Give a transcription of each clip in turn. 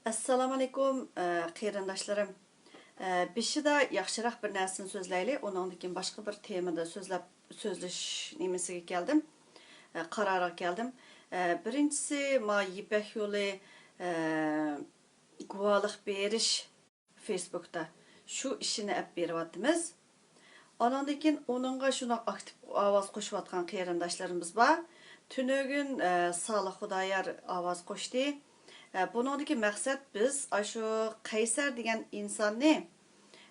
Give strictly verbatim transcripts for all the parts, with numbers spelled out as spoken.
ئەسسالامۇئەلەيكۇم، ئە، قېرىنداشلىرىم. ئە، بېشىدا ياخشىراق بىر نەرسىنى سۆزلەيلى، ئۇنىڭدىن كېيىن باشقا بىر تېمىدا سۆزلەپ، سۆزلىشىش نېمىسىگە كەلدىم، ئە، قارارىغا كەلدىم. ئە، بىرىنچىسى، ما يىپەك يولى، ئە، گۇۋاھلىق بېرىش فېيسبۇكتا شۇ ئىشىنى ئەپ بېرىۋاتىمىز. ئاناندىن كېيىن ئۇنىڭغا شۇنداق ئاكتىپ ئاۋاز قوشۇۋاتقان قېرىنداشلىرىمىز بار. تۈنۈگۈن، ئە، سالىھ خۇدايار ئاۋاز قوشتى. ئە، بۇنىڭدىكى مەقسەت بىز ئاشۇ قەيسەر دېگەن ئىنساننى،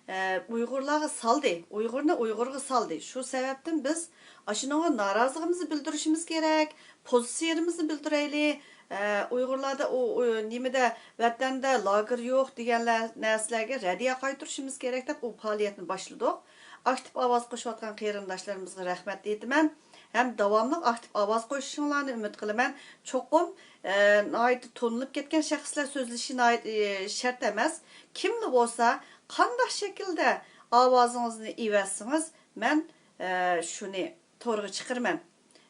ئە، ئۇيغۇرلارغا سالدى. ئۇيغۇرنى ئۇيغۇرغا سالدى. شۇ سەۋەبتىن بىز ئاشۇنىڭغا نارازىلىقىمىزنى بىلدۈرۈشىمىز كېرەك، پوزىتسىيىمىزنى بىلدۈرەيلى. ئە، ئۇيغۇرلاردا ئۇ، ئۇ نېمىدە، ۋەتەندە لاگېر يوق دېگەنلەر، نەرسىلەرگە رەددىيە قايتۇرۇشىمىز كېرەك دەپ ئۇ پائالىيەتنى باشلىدۇق. ئاكتىپ ئاۋاز قوشۇۋاتقان قېرىنداشلىرىمىزغا رەھمەت ئېيتىمەن. ھەم داۋاملىق ئاكتىپ ئاۋاز قوشۇشۇڭلارنى ئۈمىد قىلىمەن. چوقۇم، ئە، ناھايىتى تونۇلۇپ كەتكەن شەخسلەر سۆزلىشى ناھايىتى، ئە، شەرت ئەمەس. كىملا بولسا، قانداق شەكىلدە ئاۋازىڭىزنى ئېۋەتسىڭىز، مەن، ئە، شۇنى تورغا چىقىرىمەن.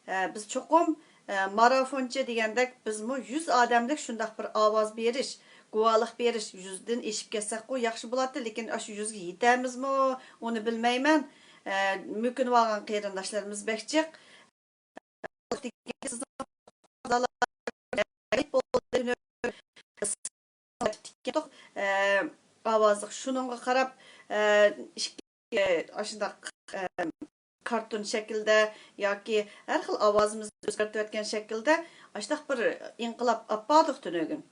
ئە، بىز چوقۇم، ئە، مارافونچى دېگەندەك، بىزمۇ يۈز ئادەملىك شۇنداق بىر ئاۋاز بېرىش، گۇۋاھلىق بېرىش، يۈزدىن ئېشىپ كەتسەكقۇ ياخشى بولاتتى، لېكىن ئاشۇ يۈزگە يېتەرمىزمۇ، ئۇنى بىلمەيمەن. ئە، مۆكۈنۈۋالغان قېرىنداشلىرىمىز بەك جىق. ئاۋازلىق شۇنىڭغا قاراپ، ئىككى، ئاشۇنداق، كارتون شەكىلدە ياكى ھەر خىل ئاۋازىمىزنى ئۆزگەرتىۋەتكەن شەكىلدە ئاشۇنداق بىر ئىنقىلاب ئاپپادۇق تۈنۈگۈن.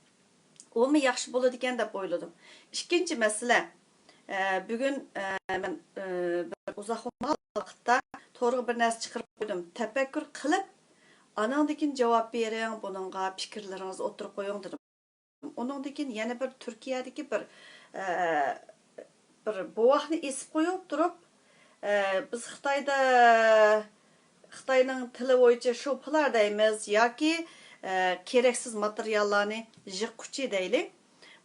ئۇمۇ ياخشى بولىدىكەن دەپ ئويلىدىم. ئىككىنچى مەسىلە، ئە، بۈگۈن، ئە، مەن، ئە، بىر ئۇزاق بولمىغان ۋاقىتتا تورغا بىر نەرسە چىقىرىپ قويدۇم. تەپەككۇر قىلىپ، ئاناندىن كېيىن جاۋاب بېرىڭ، بۇنىڭغا پىكىرلىرىڭىزنى ئوتتۇرىغا قويۇڭ دېدىم. ئۇنىڭدىن كېيىن يەنە بىر تۈركىيەدىكى بىر، ئە، بىر بوۋاقنى ئېسىپ قويۇپ تۇرۇپ، ئە، بىز خىتايدا، خىتاينىڭ تىلى بويىچە شوپىلار دەيمىز ياكى، ئە، كېرەكسىز ماتېرىياللارنى يىغقۇچى دەيلى.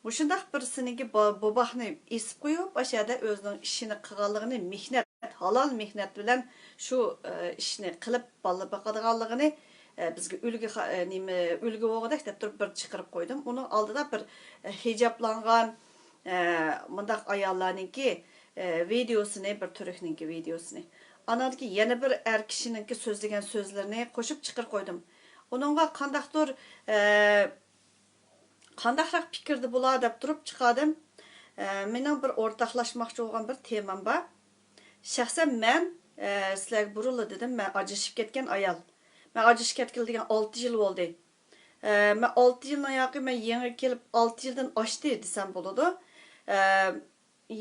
مۇشۇنداق بىرسىنىڭكى با-، بوۋاقنى ئېسىپ قويۇپ، ئاشۇ يەردە ئۆزىنىڭ ئىشىنى قىلغانلىقىنى، مېھنەت، ھالال مېھنەت بىلەن شۇ، ئە، ئىشنى قىلىپ، بالا باقىدىغانلىقىنى، ئە، بىزگە ئۈلگە خا-، ئە، نېمە، ئۈلگە بولغۇدەك دەپ تۇرۇپ بىر چىقىرىپ قويدۇم. ئۇنىڭ ئالدىدا بىر، ئە، ھىجابلانغان، ئە، مۇنداق ئاياللارنىڭكى، ئە، ۋىدېئوسىنى، بىر تۈركنىڭكى ۋىدېئوسىنى. ئاناندىكى يەنە بىر ئەر كىشىنىڭكى سۆزلىگەن سۆزلىرىنى قوشۇپ چىقىرىپ قويدۇم. ئۇنىڭغا قانداقتۇر، ئە، قانداقراق پىكىردە بولا دەپ تۇرۇپ چىقاردىم. ئە، مېنىڭ بىر ئورتاقلاشماقچى بولغان بىر تېمام بار. شەخسەن مەن، ئە، سىلەرگە بۇرۇنلا دېدىم، مەن ئاجرىشىپ كەتكەن ئايال. مەن ئاجرىشىپ كەتكىلى دېگەن ئالتە يىل بولدى. ئە، مەن ئالتە يىلنىڭ ياقى مەن يېڭى كېلىپ، ئالتە يىلدىن ئاشتى دېسەم بولىدۇ. ئە،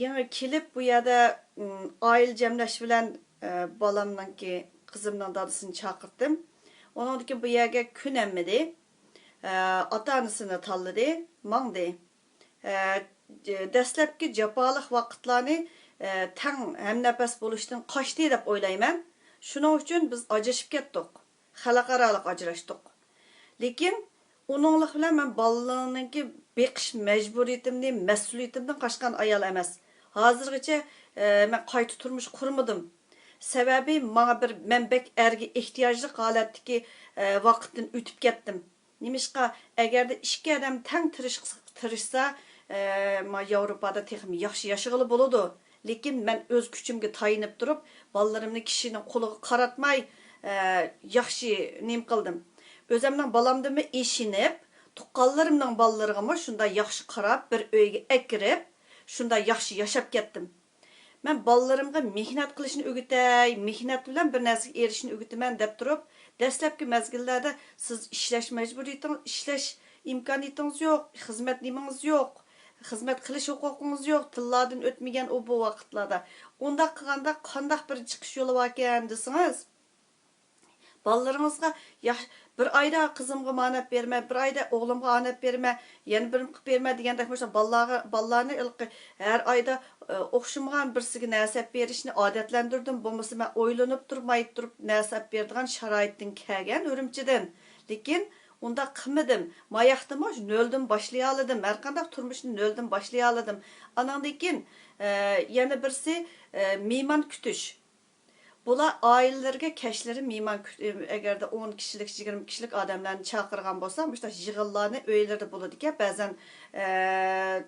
يېڭى كېلىپ بۇ يەردە، ئىم، ئائىلە جەملەش بىلەن، ئە، بالامنىڭكى، قىزىمنىڭ دادىسىنى چاقىرتتىم. ئۇنىڭدىن كېيىن بۇ يەرگە كۆنەلمىدى. ئە، ئاتا-ئانىسىنى تاللىدى، ماڭدى. ئە، دەسلەپكى جاپالىق ۋاقىتلارنى، ئە، تەڭ ھەمنەپەس بولۇشتىن قاچتى دەپ ئويلايمەن. شۇنىڭ ئۈچۈن بىز ئاجرىشىپ كەتتۇق. خەلقئارالىق ئاجراشتۇق. لېكىن ئۇنىڭلىق بىلەن مەن بالىلىرنىڭكى بېقىش مەجبۇرىيىتىمنى، مەسئۇلىيىتىمدىن قاچقان ئايال ئەمەس. ھازىرغىچە، ئە، مەن قايتا تۇرمۇش قۇرمىدىم. سەۋەبى ماڭا بىر، مەن بەك ئەرگە ئېھتىياجلىق ھالەتتىكى، ئە، ۋاقىتتىن ئۆتۈپ كەتتىم. نېمىشقا، ئەگەردە ئىككى ئادەم تەڭ تىرىش-، تىرىشسا، ئە، ما ياۋروپادا تېخىمۇ ياخشى ياشىغىلى بولىدۇ. لېكىن مەن ئۆز كۈچۈمگە تايىنىپ تۇرۇپ، بالىلىرىمنى كىشىنىڭ قولىغا قاراتماي، ئە، ياخشى نېمە قىلدىم. ئۆزۈمنىڭ بالامدىنمۇ ئېشىنىپ، تۇغقانلىرىمنىڭ بالىلىرىغىمۇ شۇنداق ياخشى قاراپ، بىر ئۆيگە ئەكىرىپ، شۇنداق ياخشى ياشاپ كەتتىم. مەن بالىلىرىمغا مېھنەت قىلىشنى ئۆگىتەي، مېھنەت بىلەن بىر نەرسىگە ئېرىشىشنى ئۆگىتىمەن دەپ تۇرۇپ، دەسلەپكى مەزگىللەردە سىز ئىشلەش مەجبۇرىيىتىڭىز، ئىشلەش ئىمكانىيىتىڭىز يوق، خىزمەت نېمىڭىز يوق، خىزمەت قىلىش ھوقۇقىڭىز يوق، تىللاردىن ئۆتمىگەن ئۇ بۇ ۋاقىتلاردا. ئۇنداق قىلغاندا قانداق بىر چىقىش يولى باركەن دېسىڭىز، بالىلىرىڭىزغا ياخ-، بىر ئايدا قىزىمغا مانەپ بېرىمەن، بىر ئايدا ئوغلۇمغا ئانەپ بېرىمەن، يەنە بىرنى قىلىپ بېرىمەن دېگەندەك، مۇشۇ بالىلارغا، بالىلارنى ھېلىقى ھەر ئايدا، ئە، ئوخشىمىغان بىرسىگە نەرسە ئەپ بېرىشنى ئادەتلەندۈردۈم. بولمىسا مەن ئويلىنىپ تۇرۇپ، مايىپ تۇرۇپ نەرسە ئەپ بېرىدىغان شارائىتتىن كەلگەن ئۈرۈمچىدىن. لېكىن ئۇنداق قىلمىدىم. ماياقتىمۇ نۆلدىن باشلىيالىدىم. ھەرقانداق تۇرمۇشنى نۆلدىن باشلىيالىدىم. ئاناندىن كېيىن، ئە، يەنە بىرسى، ئە، مېھمان كۈتۈش. بۇلار ئائىلىلىرىگە كەچلىرى مېھمان كۈت-، ئەگەردە ئون كىشىلىك، يىگىرمە كىشىلىك ئادەملەرنى چاقىرغان بولسا، مۇشۇنداق يىغىنلارنى ئۆيلىرىدە بولىدىكەن. بەزەن، ئە،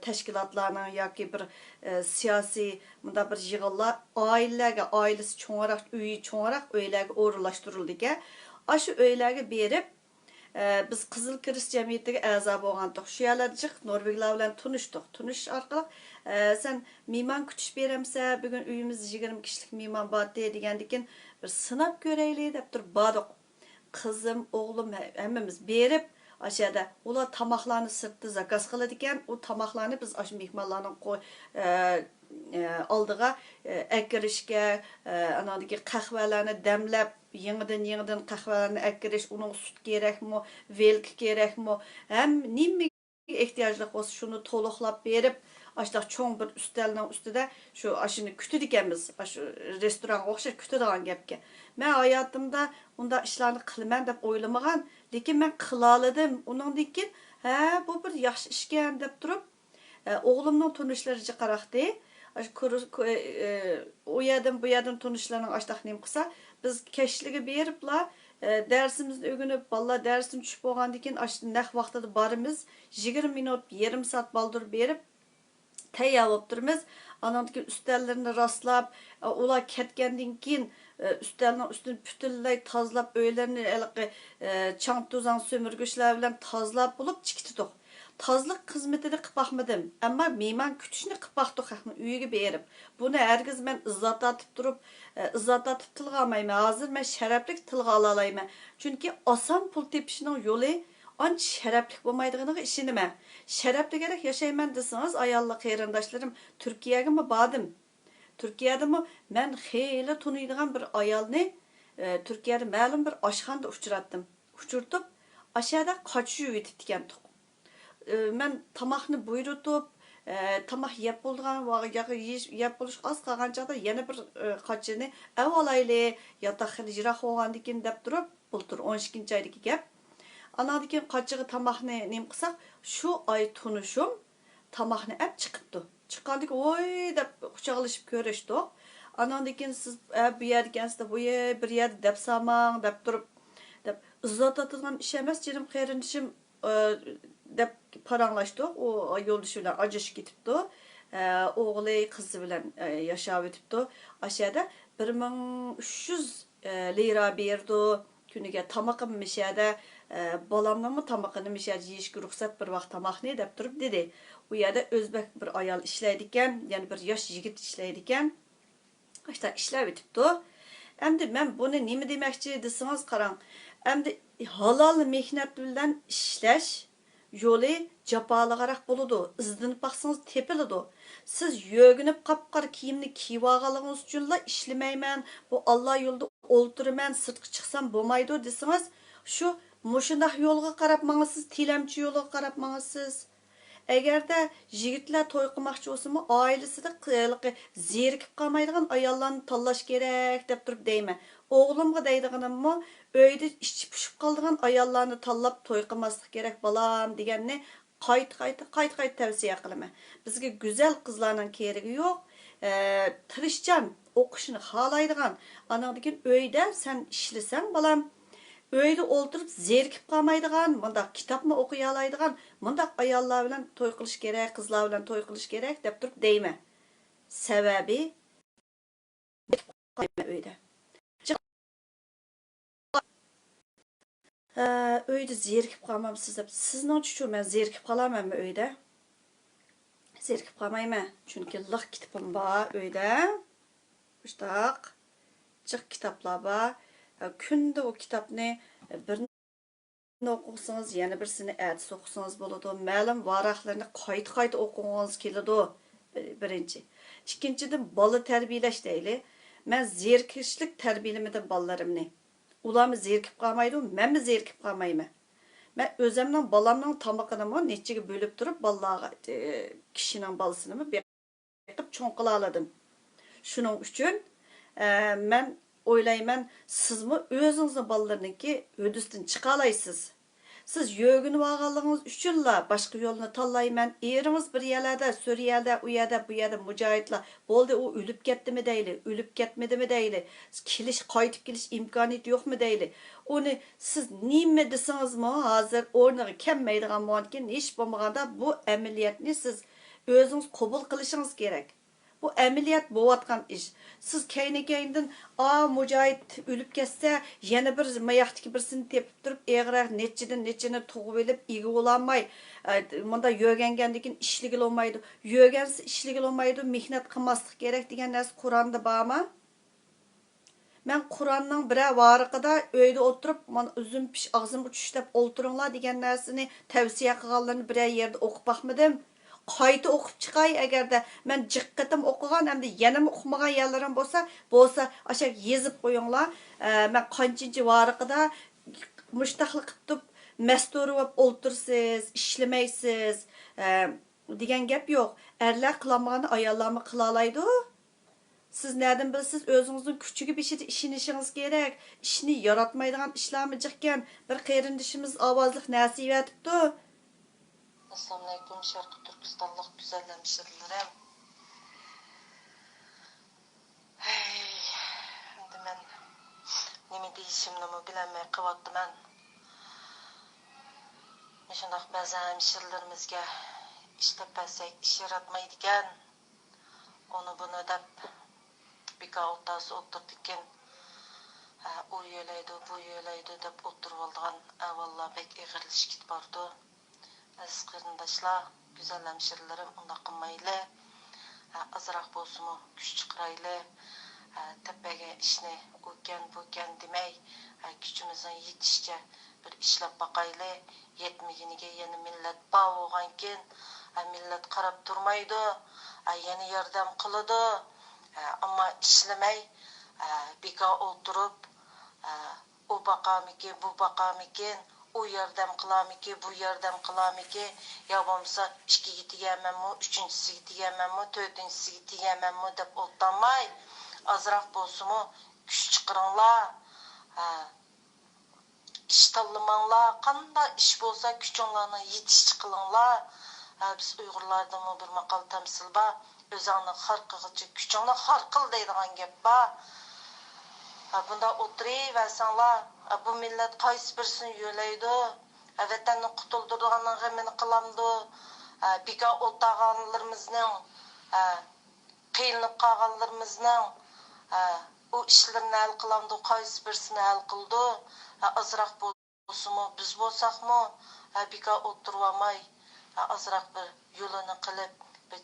تەشكىلاتلارنىڭ ياكى بىر، ئە، سىياسىي مۇنداق بىر يىغىنلار ئائىلىلەرگە، ئائىلىسى چوڭراق، ئۆيى چوڭراق ئۆيلەرگە ئورۇنلاشتۇرۇلىدىكەن. ئاشۇ ئۆيلەرگە بېرىپ، ئە، بىز قىزىل كىرېست جەمئىيىتىگە ئەزا بولغانتۇق. شۇ يەرلەردە جىق نورۋېگلار بىلەن تونۇشتۇق. تونۇشۇش ئارقىلىق، ئە، «سەن مېھمان كۈتۈش بېرەمسە؟ بۈگۈن ئۆيىمىزدە يىگىرمە كىشىلىك مېھمان بارتى» دېگەندىكىن، «بىر سىناپ كۆرەيلى» دەپ تۇرۇپ باردۇق. قىزىم، ئوغلۇم، ھە-، ھەممىمىز بېرىپ، ئاشۇ يەردە ئۇلار تاماقلارنى سىرتتا زاكاز قىلىدىكەن. ئۇ تاماقلارنى بىز ئاشۇ مېھمانلارنىڭ قوي-، ئە، ئە، ئالدىغا، ئە، ئەكىرىشكە، ئە، ئاناندىكى قەھۋەلەرنى دەملەپ، يېڭىدىن، يېڭىدىن قەھۋەلەرنى ئەكىرىش، ئۇنىڭغا سۈت كېرەكمۇ، ۋىلكا كېرەكمۇ، ھەم نېمە ئېھتىياجلىق بولسا، شۇنى تولۇقلاپ بېرىپ، ئاشۇنداق چوڭ بىر ئۈستەلنىڭ ئۈستىدە شۇ، ئاشۇنى كۈتىدىكەنمىز. ئاشۇ رېستورانغا ئوخشاش كۈتىدىغان گەپكەن. مەن ھاياتىمدا ئۇنداق ئىشلارنى قىلىمەن دەپ ئويلىمىغان، لېكىن مەن قىلالىدىم. ئۇنىڭدىن كېيىن، ھە، بۇ بىر ياخشى ئىشكەن دەپ تۇرۇپ، ئە، ئوغلۇمنىڭ تونۇشلىرى جىقراقتى. ئاشۇ كۇرس-، كۇ-، ئە، ئۇ يەردىن، بۇ يەردىن تونۇشلارنىڭ ئاشتاق نېمە قىلسا، بىز كەچلىكى بېرىپلا، ئە، دەرسىمىزنى ئۆگىنىپ، بالىلار دەرستىن چۈشۈپ بولغاندىن كېيىن، ئاشۇ نەق ۋاقتىدا بارىمىز. يىگىرمە مىنۇت، يېرىم سائەت بالدۇر بېرىپ، تەييار بولۇپ تۇرىمىز. ئانىڭدىن كېيىن ئۈستەللىرىنى راسلاپ، ئە، ئۇلار كەتكەندىن كېيىن، ئە، ئۈستەلنىڭ ئۈستىنى پۈتۈنلەي تازىلاپ، ئۆيلىرىنى ھېلىقى، ئە، چاڭ-توزاڭ سۈمۈرگۈچلەر بىلەن تازىلاپ بولۇپ چىقىۋېتىدۇق. تازىلىق خىزمىتىنى قىلىپ باقمىدىم، ئەمما مېھمان كۈتۈشنى قىلىپ باقتۇق خەقنىڭ ئۆيىگە بېرىپ. بۇنى ھەرگىز مەن ئىزا تارتىپ تۇرۇپ، ئە، ئىزا تارتىپ تىلغا ئالمايمەن. ھازىر مەن شەرەپلىك تىلغا ئالالايمەن. چۈنكى ئاسان پۇل تېپىشنىڭ يولى ئانچە شەرەپلىك بولمايدىغىنىغا ئىشىنىمەن. شەرەپلىكرەك ياشايمەن دېسىڭىز، ئاياللار قېرىنداشلىرىم، تۈركىيەگىمۇ باردىم. تۈركىيەدىمۇ مەن خېلى تونۇيدىغان بىر ئايالنى، ئە، تۈركىيەدە مەلۇم بىر ئاشخانىدا ئۇچراتتىم. ئۇچرىتىپ، ئاشۇ يەردە قاچا يۇيۇۋېتىپتىكەنتۇق. ئە، مەن تاماقنى بۇيرۇتۇپ، ئە، تاماق يەپ بولىدىغان ۋا-، يا-، يېيىش، يەپ بولۇشقا ئاز قالغان چاغدا يەنە بىر، ئە، قاچىنى ئەۋالايلى، ياتاق خېلى يىراق بولغاندىكىن دەپ تۇرۇپ، بۇلتۇر ئون ئىككىنچى ئايدىكى گەپ. ئاناندىن كېيىن قاچىغا تاماقنى نېمە قىلساق، شۇ ئاي تونۇشۇم تاماقنى ئەپ چىقىپتۇ. چىققاندىكى ۋوي دەپ قۇچاقلىشىپ كۆرۈشتۇق. ئاناندىن كېيىن سىز، ئە، بۇ يەردىكەنسىز، بۇ يە-، بىر يەردە دەپ سالماڭ دەپ تۇرۇپ، دەپ ئىزا تارتىدىغان ئىش ئەمەس، جېنىم قېرىندىشىم، ئە، دەپ پاراڭلاشتۇق. ئۇ يولدىشى بىلەن ئاجرىشىپ كېتىپتۇ. ئە، ئوغلى قىزى بىلەن، ئە، ياشاۋېتىپتۇ. ئاشۇ يەردە بىر مىڭ ئۈچ يۈز، ئە، لىرا بېرىدۇ. كۈنىگە تامىقىم مىشەدە، ئە، بالامنىڭمۇ تامىقىنى مىشەدە يېيىشكە رۇخسەت بىر ۋاق تاماقنى دەپ تۇرۇپ دېدى. ئۇ يەردە ئۆزبەك بىر ئايال ئىشلەيدىكەن، يەنە بىر ياش يىگىت ئىشلەيدىكەن. ئاشتا ئىشلەۋېتىپتۇ. ئەمدى مەن بۇنى نېمە دېمەكچى دېسىڭىز قاراڭ. ئەمدى ھالال مېھنەت بىلەن ئىشلەش يولى جاپالىقراق بولىدۇ. ئىزدىنىپ باقسىڭىز تېپىلىدۇ. سىز يۆگىنىپ قاپقارا كىيىمنى كىيىۋالغانلىقىڭىز ئۈچۈنلا ئىشلىمەيمەن، بۇ ئاللا يولىدا ئولتۇرىمەن، سىرتقا چىقسام بولمايدۇ دېسىڭىز، شۇ مۇشۇنداق يولغا قاراپ ماڭىسىز، تىلەمچى يولىغا قاراپ ماڭىسىز. ئەگەردە يىگىتلەر توي قىلماقچى بولسىمۇ، ئائىلىسىدە ق-، ھېلىقى زېرىكىپ قالمايدىغان ئاياللارنى تاللاش كېرەك دەپ تۇرۇپ دەيمەن. ئوغلۇمغا دەيدىغىنىممۇ، ئۆيدە ئىچى پۇشۇپ قالىدىغان ئاياللارنى تاللاپ توي قىلماسلىق كېرەك، بالام، دېگەننى قايتا، قايتا، قايتا، قايتا تەۋسىيە قىلىمەن. بىزگە گۈزەل قىزلارنىڭ كېرىكى يوق. ئە، تىرىشچان، ئوقۇشنى خالايدىغان، ئاناڭدىن كېيىن ئۆيدە سەن ئىشلىسەڭ، بالام، ئۆيدە ئولتۇرۇپ زېرىكىپ قالمايدىغان، مۇنداق كىتابمۇ ئوقۇيالايدىغان، مۇنداق ئاياللار بىلەن توي قىلىش كېرەك، قىزلار بىلەن توي قىلىش كېرەك دەپ تۇرۇپ دەيمەن. سەۋەبى، قالىمەن ئۆيدە. جىق-، ھە، ئۆيدە زېرىكىپ قالمامسىز دەپ. سىزنىڭچىچۇ، مەن زېرىكىپ قالامەنمۇ ئۆيدە؟ زېرىكىپ قالمايمەن. چۈنكى لىق كىتابىم بار ئۆيدە. مۇشتاق جىق كىتابلار بار. ھە، كۈندە ئۇ كىتابنى بىر ئوقۇسىڭىز، يەنە بىرسىنى ئەتىسى ئوقۇسىڭىز بولىدۇ. مەلۇم ۋاراقلىرىنى قايتا-قايتا ئوقۇغۇڭىز كېلىدۇ، بىرىنچى. ئىككىنچىدىن، بالا تەربىيەلەش دەيلى. مەن زېرىكىشلىك تەربىيەلىمىدىم بالىلىرىمنى. ئۇلارمۇ زېرىكىپ قالمايدۇ، مەنمۇ زېرىكىپ قالمايمەن. مەن ئۆزۈمنىڭ بالامنىڭ تامىقىنىمۇ نەچچىگە بۆلۈپ تۇرۇپ، بالىلارغا، ئى، كىشىنىڭ بالىسىنىمۇ بېقىپ چوڭ قىلالىدىم. شۇنىڭ ئۈچۈن، ئە، مەن ئويلايمەن، سىزمۇ ئۆزىڭىزنىڭ بالىلىرىنىڭكى ھۆددىسىدىن چىقالايسىز. سىز يۆگىنىۋالغانلىقىڭىز ئۈچۈنلا باشقا يولنى تاللايمەن. ئېرىڭىز بىر يەرلەردە، سۈرىيەدە، ئۇ يەردە، بۇ يەردە مۇجاھىدلار. بولدى، ئۇ ئۆلۈپ كەتتىمۇ دەيلى، ئۆلۈپ كەتمىدىمۇ دەيلى، كېلىش، قايتىپ كېلىش ئىمكانىيىتى يوقمۇ دەيلى. ئۇنى سىز نېمە دېسىڭىزمۇ، ھازىر ئورنىغا كەلمەيدىغان بولغاندىكىن، ھېچ بولمىغاندا بۇ ئەمەلىيەتنى سىز ئۆزىڭىز قوبۇل قىلىشىڭىز كېرەك. بۇ ئەمەلىيەت بولۇۋاتقان ئىش. سىز كەينى-كەينىدىن، ئا، مۇجاھىد ئۆلۈپ كەتسە، يەنە بىر ماياقتىكى بىرسىنى تېپىپ تۇرۇپ، ئېغىرراق نەچچىدىن نەچچىنى تۇغۇۋېلىپ، ئىگە بولالماي، ئە، مۇنداق يۆگەنگەندىن كېيىن ئىشلىگىلى بولمايدۇ. يۆگەنسە ئىشلىگىلى بولمايدۇ، مېھنەت قىلماسلىق كېرەك دېگەن نەرسە قۇرئاندا بارمۇ؟ مەن قۇرئاننىڭ بىرەر ۋارىقىدا ئۆيدە ئولتۇرۇپ، مانا، ئۈزۈم پىش، ئاغزىمغا چۈش دەپ ئولتۇرۇڭلار دېگەن نەرسىنى تەۋسىيە قىلغانلىرىنى بىرەر يەردە ئوقۇپ باقمىدىم. قايتا ئوقۇپ چىقاي، ئەگەردە مەن جىق قېتىم ئوقۇغان ھەمدە يەنىمۇ ئۇقمىغان يەرلىرىم بولسا، بولسا ئاشۇ يېزىپ قويۇڭلار. ئە، مەن قانچىنچى ۋارىقىدا مۇشتاقلىق قىلىپ تۇرۇپ، مەستۇرۇپ ئولتۇرىسىز، ئىشلىمەيسىز، ئە، دېگەن گەپ يوق. ئەرلەر قىلالمىغاننى ئاياللارمۇ قىلالايدۇ. سىز نەدىن بىلىسىز، ئۆزىڭىزنىڭ كۈچىگە بېشىدا ئىشىنىشىڭىز كېرەك. ئىشنى ياراتمايدىغان ئىشلارمۇ جىقكەن. بىر قېرىندىشىمىز ئاۋازلىق نەسىھەتىپتۇ. ئەسسالامۇئەلەيكۇم، شەرقىي تۈركىستانلىق گۈزەل ھەمشىرىلىرىم. ھەي، ئەمدى مەن نېمە دېيىشىمنىمۇ بىلەلمەي قېلىۋاتىمەن. مۇشۇنداق بەزى ھەمشىرىلىرىمىزگە ئىش تېپىۋەتسەك، ئىش ياراتمايدىكەن. ئۇنى بۇنى دەپ بىكار ئولتۇرسا ئولتۇرىدىكەن. ھە، ئۇ يۆلەيدۇ، بۇ يۆلەيدۇ دەپ ئولتۇرۇۋالىدىغان ئەھۋاللار بەك ئېغىرلىشىپ كېتىپ بارىدۇ. ئەزىز قېرىنداشلار، گۈزەل ھەمشىرىلىرىم، ئۇنداق قىلمايلى. ھە، ئازراق بولسىمۇ كۈچ چىقىرايلى. ھە، تېپىۋەرگەن ئىشنى ئۇكەن، بۇكەن دېمەي، ھە، كۈچىمىزنىڭ يېتىشىچە بىر ئىشلەپ باقايلى. يەتمىگىنىگە يەنە مىللەت بار بولغانكىن، ھە، مىللەت قاراپ تۇرمايدۇ، ھە، يەنە ياردەم قىلىدۇ. ھە، ئەمما ئىشلىمەي، ھە، بىكار ئولتۇرۇپ، ھە، ئۇ باقارمىكىن، بۇ باقارمىكىن، ئۇ ياردەم قىلارمىكىن، بۇ ياردەم قىلارمىكىن، يا بولمىسا ئىككىگە تېگەرمەنمۇ، ئۈچىنچىسىگە تېگەرمەنمۇ، تۆتىنچىسىگە تېگەرمەنمۇ دەپ ئولتۇرماي، ئازراق بولسىمۇ كۈچ چىقىرىڭلار. ھە، ئىش تاللىماڭلار، قانداق ئىش بولسا كۈچۈڭلارنىڭ يېتىشىچە قىلىڭلار. ھە، بىز ئۇيغۇرلاردىمۇ بىر ماقال تەمسىل بار، ئۆزۈڭنى خار قىلغۇچە كۈچۈڭنى خار قىل دەيدىغان گەپ بار. ھە، بۇنداق ئولتۇرۇۋەرسەڭلار، ھە، بۇ مىللەت قايسى بىرسىنى يۆلەيدۇ؟ ھە، ۋەتەننى قۇتۇلدۇرىدىغاننىڭ غېمىنى قىلامدۇ؟ ھە، بىكار ئولتۇرغانلىرىمىزنىڭ، ھە، قىينىلىپ قالغانلىرىمىزنىڭ، ھە، ئۇ ئىشلىرىنى ھەل قىلامدۇ، قايسى بىرسىنى ھەل قىلىدۇ؟ ھە، ئازراق بولسىمۇ، بىز بولساقمۇ، ھە، بىكار ئولتۇرۇۋالماي، ھە، ئازراق بىر يولىنى قىلىپ، بىر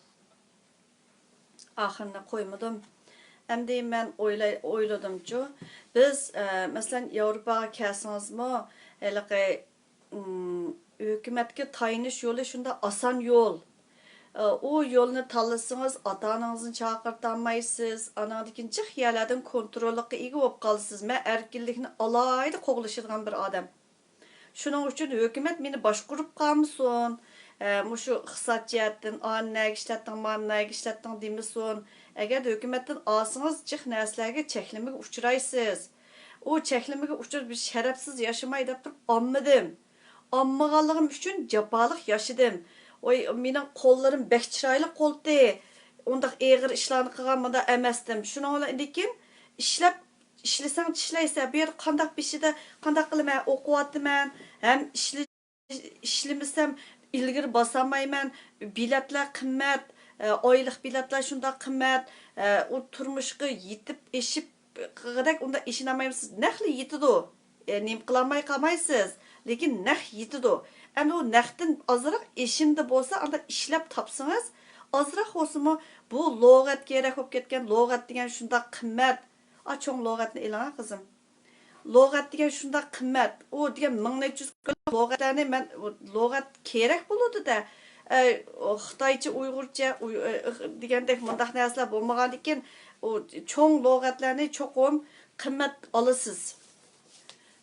ئاخىرىنى قويمىدىم. ئەمدى مەن ئويلاي-، ئويلىدىمچۇ، بىز، ئە، مەسىلەن، ياۋروپاغا كەلسىڭىزمۇ، ھېلىقى ئىم، ھۆكۈمەتكە تايىنىش يولى شۇنداق ئاسان يول. ئە، ئۇ يولنى تاللىسىڭىز، ئاتا-ئانىڭىزنى چاقىرتالمايسىز، ئاناندىن كېيىن جىق يەرلەردىن كونتروللۇققا ئىگە بولۇپ قالىسىز. مەن ئەركىنلىكنى ئالاھىدە قوغلىشىدىغان بىر ئادەم. شۇنىڭ ئۈچۈن ھۆكۈمەت مېنى باشقۇرۇپ قالمىسۇن. ئە، مۇشۇ ئىقتىساد جەھەتتىن، ئانى نەگە ئىشلەتتىڭ، مانى نەگە ئىشلەتتىڭ دېمىسۇن. ئەگەردە ھۆكۈمەتتىن ئالسىڭىز، جىق نەرسىلەرگە، چەكلىمىگە ئۇچرايسىز. ئۇ چەكلىمىگە ئۇچراپ، بىر شەرەپسىز ياشىماي دەپ تۇرۇپ ئالمىدىم. ئالمىغانلىقىم ئۈچۈن جاپالىق ياشىدىم. ۋاي، مېنىڭ قوللىرىم بەك چىرايلىق قولتى. ئۇنداق ئېغىر ئىشلارنى قىلغان مۇنداق ئەمەستىم. شۇنىڭ بىلەن لېكىن ئىشلەپ، ئىشلىسەڭ چىشلەيسەن. بۇ يەردە قانداق بېشىدا، قانداق قىلىمەن، ئوقۇۋاتىمەن، ھەم ئىشلە-، ئىشلىمىسەم ئىلگىرى باسالمايمەن. بېلەتلەر قىممەت، ئايلىق بېلەتلەر شۇنداق قىممەت. ئۇ تۇرمۇشقا يېتىپ ئېشىپ قىلغۇدەك ئۇنداق ئېشىنالمايمىز. نەقلا يېتىدۇ. ئە، نېمە قىلالماي قالمايسىز. لېكىن نەق يېتىدۇ. ئەمدى ئۇ نەقتىن ئازراق ئېشىندا بولسا، ئانداق ئىشلەپ تاپسىڭىز، ئازراق بولسىمۇ بۇ لۇغەت كېرەك بولۇپ كەتكەن. لۇغەت دېگەن شۇنداق قىممەت. ئا، چوڭ لۇغەتنى ئېلىڭا، قىزىم. لۇغەت دېگەن شۇنداق قىممەت. ئۇ دېگەن مىڭ نەچچە يۈز لۇغەتلەرنى مەن، لۇغەت كېرەك بولىدۇ-دە. ئە، خىتايچە، ئۇيغۇرچە، ئۇي-، ئە، دېگەندەك مۇنداق نەرسىلەر بولمىغاندىكىن، ئۇ چوڭ لۇغەتلەرنى چوقۇم قىممەت ئالىسىز.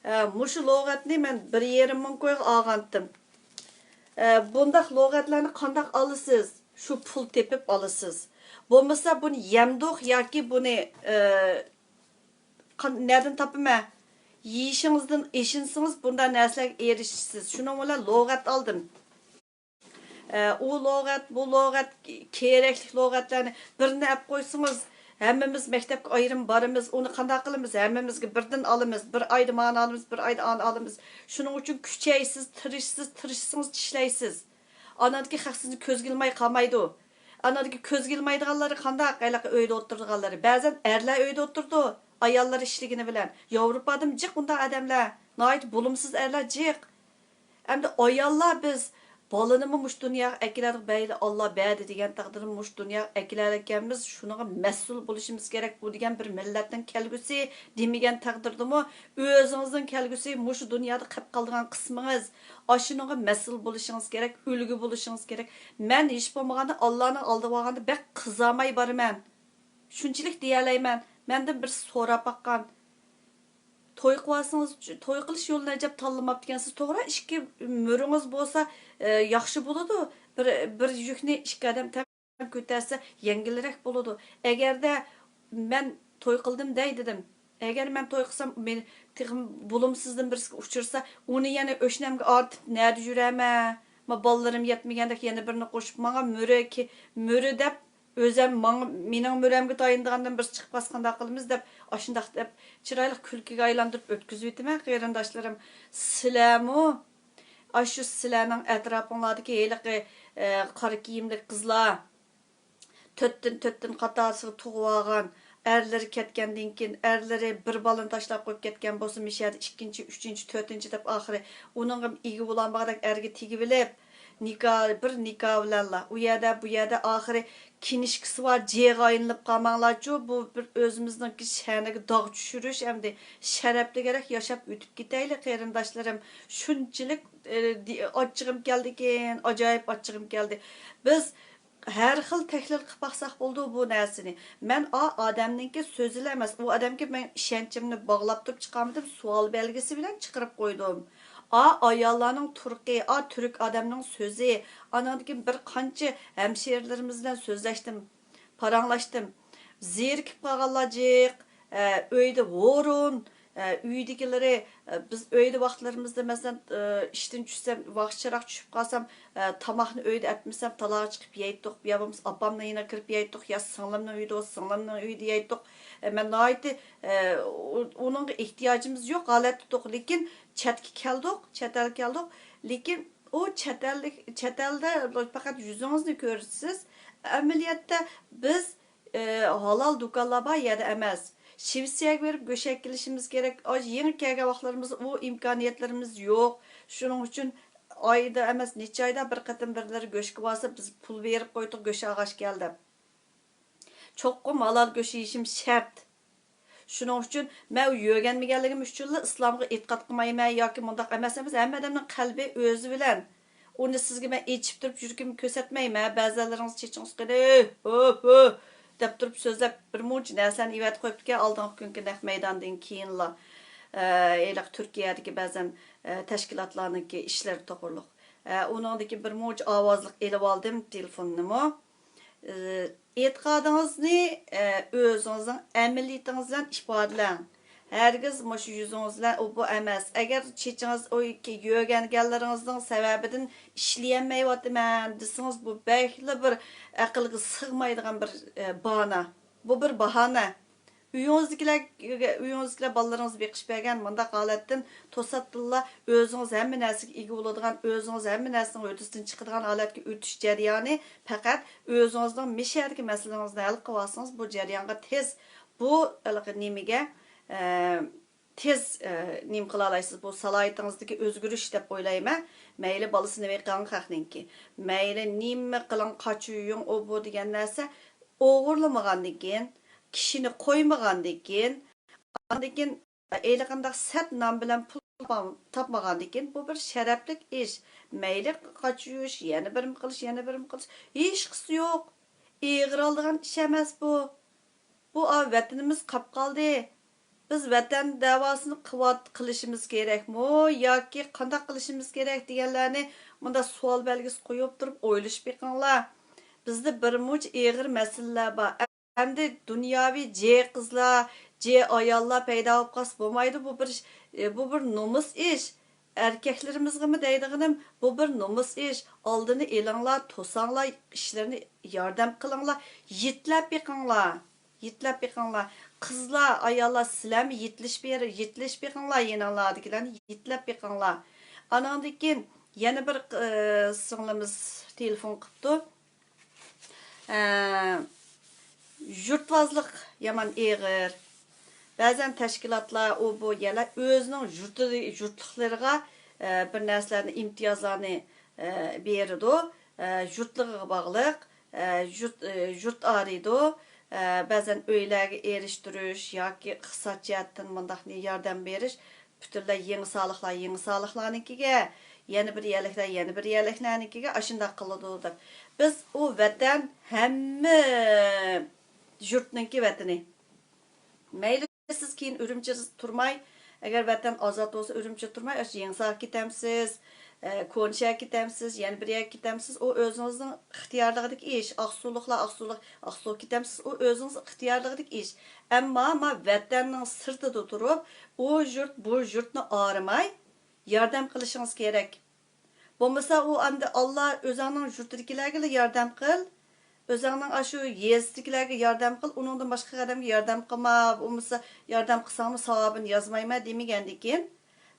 ئە، مۇشۇ لۇغەتنى مەن بىر يېرىم مىڭ كويغا ئالغانتىم. ئە، بۇنداق لۇغەتلەرنى قانداق ئالىسىز؟ شۇ پۇل تېپىپ ئالىسىز. بولمىسا بۇنى يەمدۇق ياكى بۇنى، ئە، قان-، نەدىن تاپىمەن؟ يېيىشىڭىزدىن ئېشىنسىڭىز، بۇنداق نەرسىلەرگە ئېرىشىسىز. شۇنىڭ بىلەن لۇغەت ئالدىم. ئە، ئۇ لۇغەت، بۇ لۇغەت، كېرەكلىك لۇغەتلەرنى بىرنى ئەپ قويسىڭىز، ھەممىمىز مەكتەپكە ئايرىم بارىمىز. ئۇنى قانداق قىلىمىز؟ ھەممىمىزگە بىردىن ئالىمىز. بىر ئايدا مانا ئالىمىز، بىر ئايدا ئانى ئالىمىز. شۇنىڭ ئۈچۈن كۈچەيسىز، تىرىشسىز، تىرىشسىڭىز چىشلەيسىز. ئاناندىكى خەق سىزنى كۆزگە ئىلماي قالمايدۇ. ئاناندىكى كۆزگە ئىلمايدىغانلىرى قانداق؟ ھېلىقى ئۆيدە ئولتۇرىدىغانلىرى. بەزەن ئەرلەر ئۆيدە ئولتۇرىدۇ، ئاياللىرى ئىشلىگىنى بىلەن. ياۋروپادىمۇ جىق ئۇنداق ئادەملەر. ناھايىتى بولۇمسىز ئەرلەر جىق. ئەمدى ئاياللار بىز بالىنىمۇ مۇشۇ دۇنياغا ئەكېلەدۇق، بەيلى ئاللا بەردى دېگەن تەقدىردىمۇ مۇشۇ دۇنياغا ئەكېلەلىگەنمىز، شۇنىڭغا مەسئۇل بولۇشىمىز كېرەك. بۇ دېگەن بىر مىللەتنىڭ كەلگۈسى دېمىگەن تەقدىردىمۇ ئۆزىڭىزنىڭ كەلگۈسى مۇشۇ دۇنيادا قېلىپ قالىدىغان قىسمىڭىز، ئاشۇنىڭغا مەسئۇل بولۇشىڭىز كېرەك، ئۈلگە بولۇشىڭىز كېرەك. مەن ھېچ بولمىغاندا ئاللانىڭ ئالدىغا بارغاندا بەك قىزارماي بارىمەن. شۇنچىلىك دېيەلەيمەن. مەندىن بىرسى سوراپ باققان. توي قىلىۋالسىڭىز، توي قىلىش يولىنى ئەجەب تاللىماپتىكەنسىز. توغرا، ئىككى مۈرىڭىز بولسا، ئە، ياخشى بولىدۇ. بىر، بىر يۈكنى ئىككى ئادەم تەڭ كۆتەرسە، يەڭگىلرەك بولىدۇ. ئەگەردە مەن توي قىلدىم دەي دېدىم. ئەگەر مەن توي قىلسام، مېنى تېخىمۇ بولۇمسىزدىن بىرسىگە ئۇچرىسا، ئۇنى يەنە ئۆشنەمگە ئارتىپ، نەدە يۈرەمەن؟ ما بالىلىرىم يەتمىگەندەك يەنە بىرنى قوشۇپ، ماڭا مۈرە، مۈرە دەپ، ئۆزەم ماڭا، مېنىڭ مۈرەمگە تايىنىدىغاندىن بىرسى چىقىپ قالسا قانداق قىلىمىز دەپ، ئاشۇنداق دەپ چىرايلىق كۈلكىگە ئايلاندۇرۇپ ئۆتكۈزۈۋېتىمەن، قېرىنداشلىرىم. سىلەرمۇ ئاشۇ سىلەرنىڭ ئەتراپىڭلاردىكى ھېلىقى، ئە، قارا كىيىملىك قىزلار، تۆتتىن، تۆتتىن قاتارسىغا تۇغۇۋالغان، ئەرلىرى كەتكەندىن كېيىن، ئەرلىرى بىر بالىنى تاشلاپ قويۇپ كەتكەن بولسا، مىشەدە ئىككىنچى، ئۈچىنچى، تۆتىنچى دەپ ئاخىرى ئۇنىڭغا ئىگە بولالمىغاندەك ئەرگە تېگىۋېلىپ، نىكاھ، بىر نىكاھ بىلەنلا ئۇ يەردە، بۇ يەردە ئاخىرى كىنىشكىسى بار جېغا ئايلىنىپ قالماڭلارچۇ، بۇ بىر ئۆزىمىزنىڭكى شەنىگە داغ چۈشۈرۈش ئەمدى. شەرەپلىكرەك ياشاپ ئۆتۈپ كېتەيلى، قېرىنداشلىرىم. شۇنچىلىك، ئە، دى-، ئاچچىقىم كەلدىكىن، ئاجايىپ ئاچچىقىم كەلدى. بىز ھەر خىل تەھلىل قىلىپ باقساق بولىدۇ بۇ نەرسىنى. مەن ئا ئادەمنىڭكى سۆزىلا ئەمەس، ئۇ ئادەمگە مەن ئىشەنچىمنى باغلاپ تۇرۇپ چىقارمىدىم، سوئال بەلگىسى بىلەن چىقىرىپ قويدۇم. ئا ئاياللارنىڭ تۇرقى، ئا تۈرك ئادەمنىڭ سۆزى، ئانىڭدىن كېيىن بىر قانچە ھەمشىرىلىرىمىز بىلەن سۆزلەشتىم، پاراڭلاشتىم. زېرىكىپ قالغانلار جىق، ئە، ئۆيدە ھۇرۇن، ئە، ئۆيدىكىلىرى، ئە، بىز ئۆيدە ۋاقىتلىرىمىزدا، مەسىلەن، ئە، ئىشتىن چۈشسەم، ۋاقىت چىراغ چۈشۈپ قالسام، ئە، تاماقنى ئۆيدە ئەتمىسەم، تالاغا چىقىپ يەيتتۇق، يا بولمىسا ئاپامنىڭ يېنىغا كىرىپ يەيتتۇق، يا سىڭلىمنىڭ ئۆيىدە بولسا، سىڭلىمنىڭ ئۆيىدە يەيتتۇق. ئە، مەن ناھايىتى، ئە، ئۇ-، ئۇنىڭغا ئېھتىياجىمىز يوق ھالەتتە تۇردۇق، لېكىن چەتكە كەلدۇق، چەت ئەلگە كەلدۇق، لېكىن ئۇ چەت ئەللىك، چەت ئەلدە پەقەت يۈزىڭىزنى كۆرسىتىسىز. ئەمەلىيەتتە بىز، ئى، ھالال دۇكانلار بار يەردە ئەمەس. شىۋېتسىيەگە بېرىپ گۆش ئەكېلىشىمىز كېرەك. ئاشۇ يېڭى كەلگەن ۋاقىتلىرىمىز ئۇ ئىمكانىيەتلىرىمىز يوق. شۇنىڭ ئۈچۈن ئايدا ئەمەس، نەچچە ئايدا بىر قېتىم بىرلىرى گۆشكە بارسا، بىز پۇل بېرىپ قويدۇق، گۆش ئالغاچ كەل دەپ. چوقۇم ھالال گۆش يېيىشىم شەرت. شۇنىڭ ئۈچۈن مەن ئۆگەنمىگەنلىكىم ئۈچۈنلا ئىسلامغا ئېتىقاد قىلمايمەن ياكى مۇنداق ئەمەس، ئەمەس، ھەممە ئادەمنىڭ قەلبى ئۆزى بىلەن. ئۇنى سىزگە مەن ئېچىپ تۇرۇپ يۈرىكىمنى كۆرسەتمەيمەن. بەزىلىرىڭىز چېچىڭىز قېنى، ھۆ، ھۆ دەپ تۇرۇپ سۆزلەپ، بىر مۇنچە نەرسىلەرنى ئېۋەتىپ قويۇپتىكەن، ئالدىنقى كۈنكى نەق مەيداندىن كېيىنلا، ئە، ھېلىقى تۈركىيەدىكى بەزەن، ئە، تەشكىلاتلارنىڭكى ئىشلىرى توغرۇلۇق. ئە، ئۇنىڭدىكى بىر مۇنچە ئاۋازلىق ئېلىۋالدىم تېلېفوننىمۇ. ئە، ئېتىقادىڭىزنى، ئە، ئۆزىڭىزنىڭ ئەمەلىيىتىڭىز بىلەن ئىپادىلەڭ. ھەرگىز مۇشۇ يۈزىڭىز بىلەن ئۇ بۇ ئەمەس. ئەگەر چېچىڭىز ئۇ يۆگەنگەنلىرىڭىزنىڭ سەۋەبىدىن ئىشلىيەلمەيۋاتىمەن دېسىڭىز، بۇ بەكلا بىر ئەقىلگە سىغمايدىغان بىر، ئە، باھانە. بۇ بىر باھانە. ئۆيىڭىزدىكىلەر، ئۆيىڭىزدىكىلەر بالىلىرىڭىزنى بېقىش بەرگەن مۇنداق ھالەتتىن توساتتىنلا ئۆزىڭىز ھەممە نەرسىگە ئىگە بولىدىغان، ئۆزىڭىز ھەممە نەرسىنىڭ ھۆددىسىدىن چىقىدىغان ھالەتكە ئۆتۈش جەريانى پەقەت ئۆزىڭىزنىڭ مىشەدىكى مەسىلىڭىزنى ھەل قىلىۋالسىڭىز، بۇ جەريانغا تېز، بۇ ھېلىقى نېمىگە، ئە، تېز، ئە، نېمە قىلالايسىز، بۇ سالاھىيىتىڭىزدىكى ئۆزگىرىش دەپ ئويلايمەن. مەيلى بالىسىنى بېقىڭ خەقنىڭكى، مەيلى نېمە قىلىڭ، قاچا يۇيۇڭ، ئۇ بۇ دېگەن نەرسە ئوغرىلىمىغاندىن كېيىن، كىشىنى قويمىغاندىن كېيىن، ئاندىن كېيىن ھېلىقانداق سەت نان بىلەن پۇل تاپمىغاندىن كېيىن، بۇ بىر شەرەپلىك ئىش. مەيلى قاچا يۇيۇش، يەنە بىرنېمە قىلىش، يەنە بىرنېمە قىلىش، ھېچقىسى يوق. ئېغىر ئالىدىغان ئىش ئەمەس بۇ. بۇ، ئا، ۋەتىنىمىز قاپ قالدى. بىز ۋەتەن دەۋاسىنى قىلىۋات-، قىلىشىمىز كېرەكمۇ ياكى قانداق قىلىشىمىز كېرەك دېگەنلەرنى مۇنداق سوئال بەلگىسى قويۇپ تۇرۇپ ئويلىشىپ بېقىڭلار. بىزدە بىر مۇنچە ئېغىر مەسىلىلەر بار. ئەمدى دۇنياۋى جى قىزلار، جى ئاياللار پەيدا بولۇپ قالسا بولمايدۇ. بۇ بىر ش-، ئى، بۇ بىر نومۇس ئىش. ئەركەكلىرىمىزغىمۇ دەيدىغىنىم، بۇ بىر نومۇس ئىش. ئالدىنى ئېلىڭلار، توساڭلار، ئىشلىرىنى ياردەم قىلىڭلار، يېتىلەپ بېقىڭلار. يېتىلەپ بېقىڭلار. قىزلار، ئاياللار، سىلەرمۇ يېتىلىش بېرىپ، يېتىلىش بېقىڭلار، يېنىڭلاردىكىلەرنى يېتىلەپ بېقىڭلار. ئاناندىن كېيىن يەنە بىر، ئى، سىڭلىمىز تېلېفون قىپتۇ. ئە، يۇرتۋازلىق يامان ئېغىر. بەزەن تەشكىلاتلار، ئۇ بۇ يەرلەر ئۆزىنىڭ يۇرتى، يۇرتلۇقلىرىغا، ئە، بىر نەرسىلەرنى، ئىمتىيازلارنى، ئە، بېرىدۇ. ئە، يۇرتلۇقىغا باغلىق. ئە، يۇرت، ئە، يۇرت ئارىيدۇ. ئە، بەزەن ئۆيلەرگە ئېرىشتۈرۈش ياكى ئىقتىساد جەھەتتىن مۇنداقنى ياردەم بېرىش. پۈتۈنلەي يېڭى سالىقلار يېڭى سالىقلارنىڭكىگە، يەنە بىر يەرلىكلەر يەنە بىر يەرلىكلەرنىڭكىگە ئاشۇنداق قىلىدۇ دەپ. بىز ئۇ ۋەتەن ھەممە يۇرتنىڭكى ۋەتىنى. مەيلى سىز كېيىن ئۈرۈمچىدە تۇرماي، ئەگەر ۋەتەن ئازاد بولسا ئۈرۈمچىدە تۇرماي، ئاشۇ يېڭىسارغا كېتەمسىز، ئە، كونىشەھەرگە كېتەمسىز، يەنە بىر يەرگە كېتەمسىز، ئۇ ئۆزىڭىزنىڭ ئىختىيارلىقىدىكى ئىش. ئاقسۇلۇقلار ئاقسۇلۇق، ئاقسۇغا كېتەمسىز، ئۇ ئۆزىڭىز ئىختىيارلىقىدىكى ئىش. ئەمما ما ۋەتەننىڭ سىرتىدا تۇرۇپ، ئۇ يۇرت، بۇ يۇرتنى ئارىماي ياردەم قىلىشىڭىز كېرەك. بولمىسا ئۇ ئەمدى ئاللا ئۆزۈڭنىڭ يۇرتىدىكىلەرگىلا ياردەم قىل، ئۆزۈڭنىڭ ئاشۇ يېزىدىكىلەرگە ياردەم قىل، ئۇنىڭدىن باشقا ئادەمگە ياردەم قىلما، بولمىسا ياردەم قىلساڭمۇ ساۋابىنى يازمايمەن دېمىگەندىكىن،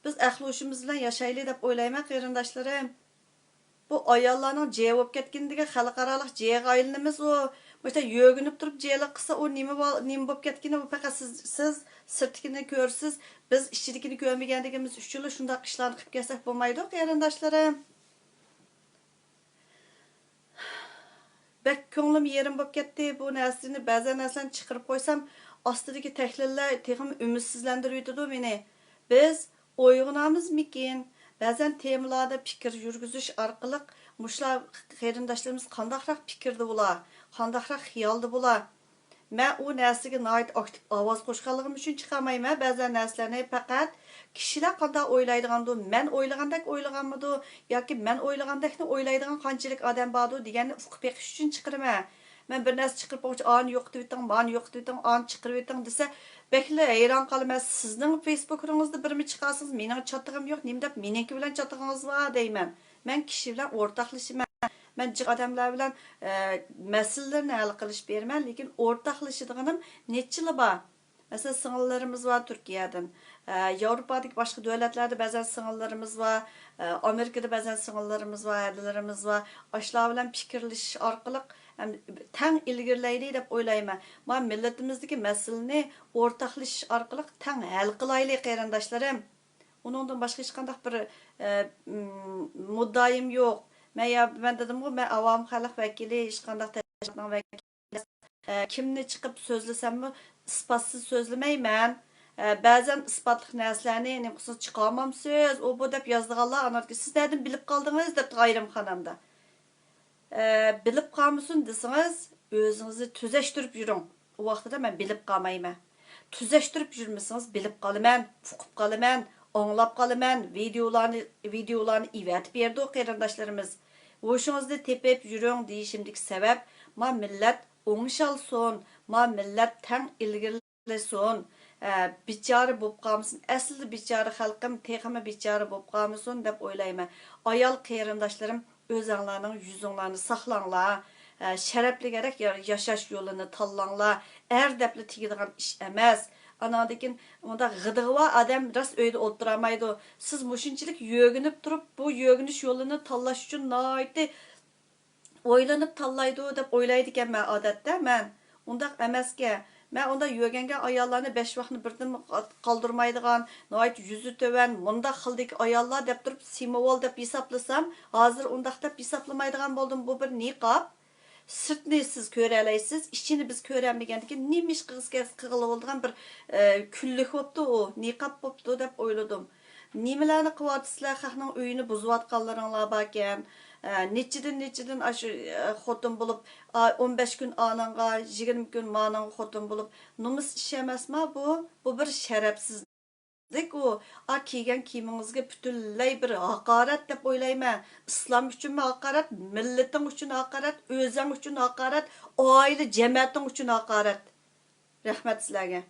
بىز ئەقلى ھوشىمىز بىلەن ياشايلى دەپ ئويلايمەن، قېرىنداشلىرىم. بۇ ئاياللارنىڭ جېيى بولۇپ كەتكىنى دېگەن خەلقئارالىق جېيىغا ئايلىنىمىز ئۇ. مۇشۇنداق يۆگىنىپ تۇرۇپ جېيلىق قىلسا، ئۇ نېمە بول-، نېمە بولۇپ كەتكىنى، ئۇ پەقەت سىز، سىز سىرتتىكىنى كۆرىسىز، بىز ئىچىدىكىنى كۆرمىگەنلىكىمىز ئۈچۈنلا شۇنداق ئىشلارنى قىلىپ كەتسەك بولمايدۇ، قېرىنداشلىرىم. بەك كۆڭلۈم يېرىم بولۇپ كەتتى. بۇ نەرسىنى، بەزەن نەرسىلەرنى چىقىرىپ قويسام، ئاستىدىكى تەھلىللەر تېخىمۇ ئۈمىدسىزلەندۈرۈۋېتىدۇ مېنى. بىز ئويغىنامىزمىكىن؟ بەزەن تېمىلاردا پىكىر يۈرگۈزۈش ئارقىلىق مۇشۇلار قېرىنداشلىرىمىز قانداقراق پىكىردە بۇلار، قانداقراق خىيالدا بۇلار؟ مەن ئۇ نەرسىگە ناھايىتى ئاكتىپ ئاۋاز قوشقانلىقىم ئۈچۈن چىقالمايمەن بەزەن نەرسىلەرنى. پەقەت كىشىلەر قانداق ئويلايدىغاندۇ، مەن ئويلىغاندەك ئويلىغانمىدۇ ياكى مەن ئويلىغاندەكنى ئويلايدىغان قانچىلىك ئادەم باردۇ دېگەننى ئۇقۇپ بېقىش ئۈچۈن چىقىرىمەن. مەن بىر نەرسە چىقىرىپ بولغۇچە، ئانى يوقىتىۋېتىڭ، مانى يوقىتىۋېتىڭ، ئانى چىقىرىۋېتىڭ دېسە، بەكلا ھەيران قالىمەن. سىزنىڭ فېيسبۇكىڭىزدا بىرمۇ چىقارسىڭىز، مېنىڭ چاتىقىم يوق، نېمە دەپ مېنىڭكى بىلەن چاتىقىڭىز بار دەيمەن. مەن كىشى بىلەن ئورتاقلىشىمەن. مەن جىق ئادەملەر بىلەن، ئە، مەسىلىلەرنى ھەل قىلىش بېرىمەن، لېكىن ئورتاقلىشىدىغىنىم نەچچىلا بار. مەسىلەن، سىڭىللىرىمىز بار تۈركىيەدىن. ئە، ياۋروپادىكى باشقا دۆلەتلەردە بەزەن سىڭىللىرىمىز بار. ئە، ئامېرىكىدا بەزەن سىڭىللىرىمىز بار، ھەدىلىرىمىز بار. ئاشۇلار بىلەن پىكىرلىشىش ئارقىلىق ھەم تەڭ ئىلگىرىلەيلى دەپ ئويلايمەن. مانا مىللىتىمىزدىكى مەسىلىنى ئورتاقلىشىش ئارقىلىق تەڭ ھەل قىلايلى، قېرىنداشلىرىم. ئۇنىڭدىن باشقا ھېچقانداق بىر، ئە، م، مۇددىئايىم يوق. مەن يا، مەن دېدىمغۇ، مەن ئاۋام خەلق ۋەكىلى، ھېچقانداق تەشكىلاتنىڭ ۋەكىلى ئەمەس. ئە، كىمنى چىقىپ سۆزلىسەممۇ ئىسپاتسىز سۆزلىمەيمەن. ئە، بەزەن ئىسپاتلىق نەرسىلەرنى نېمە قىلسىڭىز چىقارمامسىز، ئۇ بۇ دەپ يازىدىغانلار ئانىڭدىن كېيىن، سىز نەدىن بىلىپ قالدىڭىز دەپتۇ ئايرىمخانامدا. ئە، بىلىپ قالمىسۇن دېسىڭىز، ئۆزىڭىزنى تۈزەشتۈرۈپ يۈرۈڭ. ئۇ ۋاقتىدا مەن بىلىپ قالمايمەن. تۈزەشتۈرۈپ يۈرمىسىڭىز، بىلىپ قالىمەن، ئۇقۇپ قالىمەن، ئاڭلاپ قالىمەن. ۋىدېئولارنى، ۋىدېئولارنى ئېۋەتىپ بېرىدۇ قېرىنداشلىرىمىز. ھوشىڭىزنى تېپىپ يۈرۈڭ دېيىشىمدىكى سەۋەب، ما مىللەت ئوڭشالسۇن، ما مىللەت تەڭ ئىلگىرىلىسۇن. ئە، بىچارە بولۇپ قالمىسۇن. ئەسلىدە بىچارە خەلقىم تېخىمۇ بىچارە بولۇپ قالمىسۇن دەپ ئويلايمەن. ئايال قېرىنداشلىرىم، ئۆزەڭلارنىڭ يۈزۈڭلارنى ساقلاڭلار. ئە، شەرەپلىكرەك يا-، ياشاش يولىنى تاللاڭلار. ئەر دەپلا تېگىدىغان ئىش ئەمەس. ئاناندىن كېيىن ئۇنداق غىدىغا بار ئادەم راست ئۆيدە ئولتۇرالمايدۇ. سىز مۇشۇنچىلىك يۆگىنىپ تۇرۇپ، بۇ يۆگىنىش يولىنى تاللاش ئۈچۈن ناھايىتى ئويلىنىپ تاللايدۇ دەپ ئويلايدىكەنمەن ئادەتتە مەن. ئۇنداق ئەمەسكەن. مەن ئۇنداق يۆگەنگەن ئاياللارنى بەش ۋاقنى بىردىن قالدۇرمايدىغان، ناھايىتى يۈزى تۆۋەن، مۇنداق خىلدىكى ئاياللار دەپ تۇرۇپ سىمۋول دەپ ھېسابلىسام، ھازىر ئۇنداق دەپ ھېسابلىمايدىغان بولدۇم. بۇ بىر نىقاب. سىرتنى سىز كۆرەلەيسىز، ئىچىنى بىز كۆرەلمىگەندىكىن نېمە ئىش قىلغۇسى كەلسە قىلغىلى بولىدىغان بىر، ئە، كۈنلۈك بوپتۇ ئۇ، نىقاب بوپتۇ دەپ ئويلىدىم. نېمىلەرنى قىلىۋاتىسىلەر، خەقنىڭ ئۆيىنى بۇزۇۋاتقانلىرىڭلار باركەن. ئە، نېچىدىن، نېچىدىن ئاشۇ، ئە، خوتۇن بولۇپ، ئا، ئون بەش كۈن ئانىڭغا، يىگىرمە كۈن مانىڭغا خوتۇن بولۇپ، نومۇس ئىش ئەمەسما بۇ؟ بۇ بىر شەرەپسىزلىك ئۇ. ئا، كىيگەن كىيىمىڭىزگە پۈتۈنلەي بىر ھاقارەت دەپ ئويلايمەن. ئىسلام ئۈچۈنمۇ ھاقارەت، مىللىتىڭ ئۈچۈن ھاقارەت، ئۆزەڭ ئۈچۈن ھاقارەت، ئائىلە جەمەتىڭ ئۈچۈن ھاقارەت. رەھمەت سىلەرگە.